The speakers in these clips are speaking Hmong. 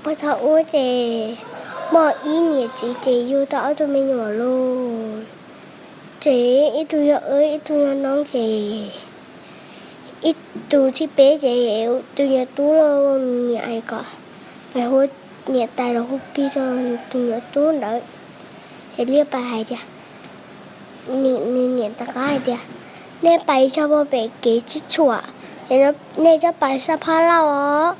Puag thaum ub ces muaj ib niam txiv ces yug tau ob tug me nyuam lauj. Ces ib tug yog Ab, ib tug yog Noob. Ces ib tug thib peb ces tus nyuam tub los niam hais kom pais hu niam tais los hu plig rau tus nyuam tub ntawd. Ces Liaj Pais hais tias, nws niam rov qab hais tias, nej pais txog puag pem kev tsib tshuam, nej coj pais Xab Phab Lauj os.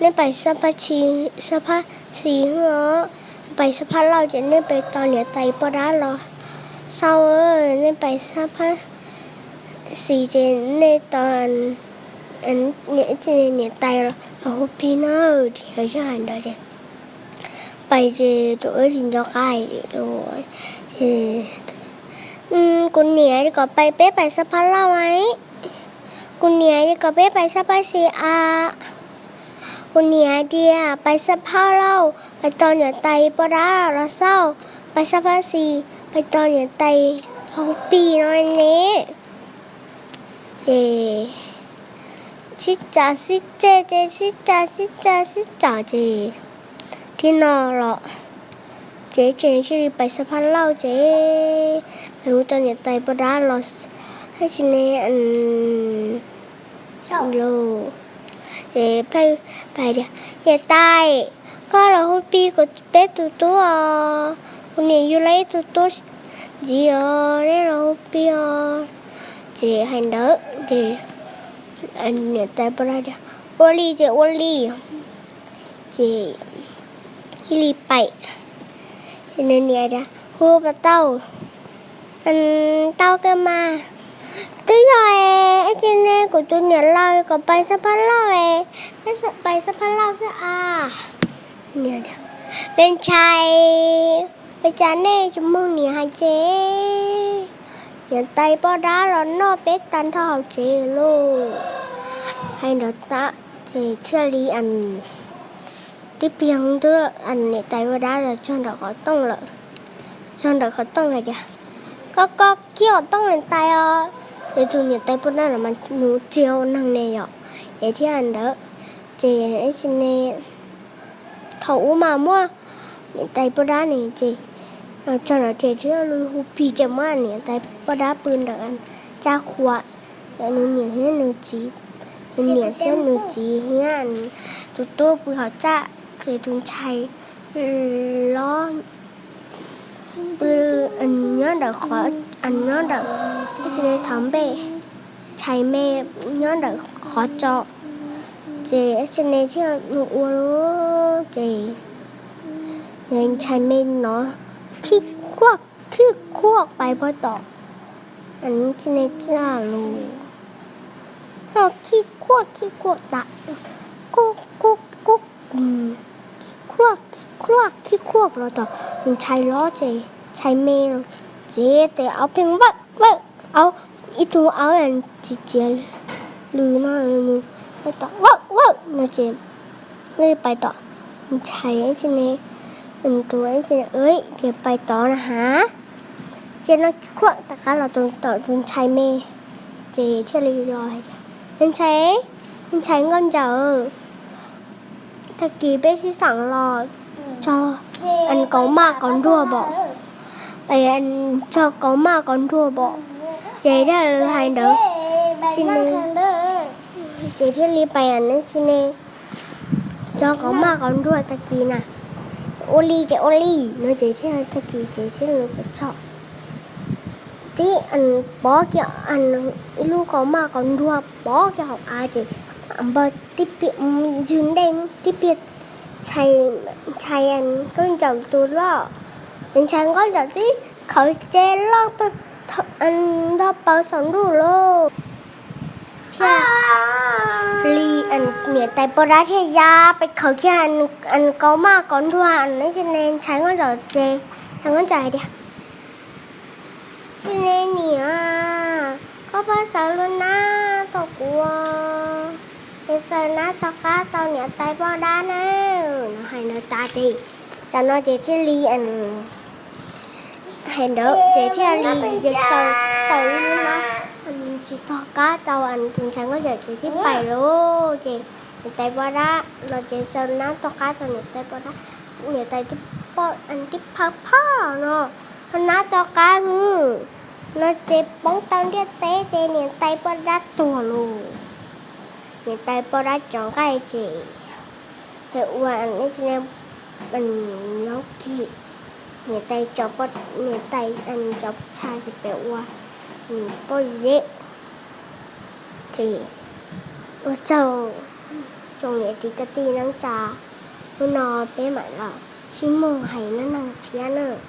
Nej pais Xab Phab Xis, Xab Phab Xis os, pais Xab Phab Lauj ces nej pais tos niam tais poj dab los xauj. Nej pais Xab Phab Xis ces nej tos niam tais los hu plig no. Ces yog hais ntawd ces pais ces tus Ab tsis nco qab hais li. Kuv niam kom pais, peb pais Xab Phab Lauj a. Kuv niam kom peb pais Xab Phab Xis a. Kuv niam hais tias pais Xab Phab Lauj pais tos niam tais poj dab los xauj, pais Xab Phab Xis pais tos niam tais los hu plig no ne. Ces sib cav sib ceg ces sib cav sib ceg sib cav ces thib no los ces tseem thiaj li pais Xab Phab Lauj ces pais hu rau niam tais poj dab los. Tab sis ne, los ces pais tias, niam tais, koj los hu plig kuv peb tus tub os. Kuv niam yug lawm ib tug tub ntxiv os, nej los hu plig os. Ces hais ntawd ces niam tais poj dab tias, ua li ces ua li. Ces thiaj li pais. Nws niam tias, hu puas tau? Tau kawg mas. Twb yog es, ib txhia ne kuv tus niam laus kom pais Xab Phab Lauj es, pais Xab Phab Lauj xwb a. Me ntxhais, ua cas nej tsis mloog niam hais ces? Niam tais poj dab los noj peb tag nrho hauv tsev lauj. Hais ntawd tas ces thiaj li tib pliag twb niam tais poj dab los txog ntawm qhov rooj lawm. Txog ntawm qhov rooj hais tias, koj, koj khib qhov rooj niam tais os. Ces tus niam tais poj dab los mas nws tsis yog neeg ne yom, ces thiaj ntawd. Ces ib txhia ne thaum ub mas muaj niam tais poj dab ne ces los txog ntawd ces thiaj li hu plig ces muab niam tais poj dab pw ntawm tsab qhua. Nws niam thiab nws txiv, nws niam thiab nws txiv thiab tus tub pw hauv txaj, ces tus ntxhais los pw nyob ntawm qhov, nyob ntawm, ib txhia ne thov npe, ntxhais me nyob ntawm qhov tso. Ces ib txhia ne thiaj mus ua lawm ces ntxhais me no khib khuaj khib khuaj pais puag tom ib txhia ne txaj lus. Ho khib khuaj khib khuaj tas, kub kub kub, khib khuaj khib khuaj khib khuaj los tom tus ntxhais los ces ntxhais me los tsev tes aub pheej vawm vawm, aub, ib tug aub txiv txiav lws no, tom vawm vawm no ces pais tom ntxhais ib txhia ne, tus ib txhia ne tias pais tod na has. Ces no khib khuaj rov qab los tom tus ntxhais me, ces thiaj li los hais tias, ntxhais, ntxhais nkauj ntsawm, tag kis peb sib xeem los txog kauv maj kauv nruag pom, txog kauv maj kauv nruag pom. Ces thiaj li hais ntawd, ces thiaj li pais ib txhia ne txog kauv maj kauv nruag tag kis na, ua li ces ua li no ces thiaj tag kis ces thiaj li pais txog tib pov kiag ib lub kauv maj kauv nruag pov kiag hauv av ces npawg tib pliag, ywg ntej tib pliag, ntxhais nkauj ntsawm tus loj, ntxhais nkauj ntsawm tib khawv cev loj ntog plaws saum ntuj lauj. Thiaj li niam tais poj dab thiaj ya pais khawv kiag kauv maj kauv nruag ib txhia ne ntxhais nkauj ntsawm ces ntxhais nkauj ntsawm hais tias, ib txhia ne niam, koj pab xaws lub nab rau kuv, es xaws nab rov qab rau niam tais poj dab na. No hais no tas ces, tam no ces thiaj li hais ntawd ces thiaj li xaws, xaws ib lub nab tsis tog qab rau tus ntxhais nkauj ntsawm ces thiaj pais lauj. Ces Niam tais poj dab los ces xaws nab tom qab rau niam tais poj dab. Niam tais tib phawj phawj no, ho nab tom qab no ces poob tau ntiaj teb ces niam tais poj dab tuag lawm. Niam tais poj dab cov nqaij ces pem ua, niam tais, niam tais cov txha ces pem ua pob zeb. Ces ua tsaug tsoom niam txiv kwv tij neej tsa, hnub no peb mam los sib muag hais neej neeg tshiab nawb.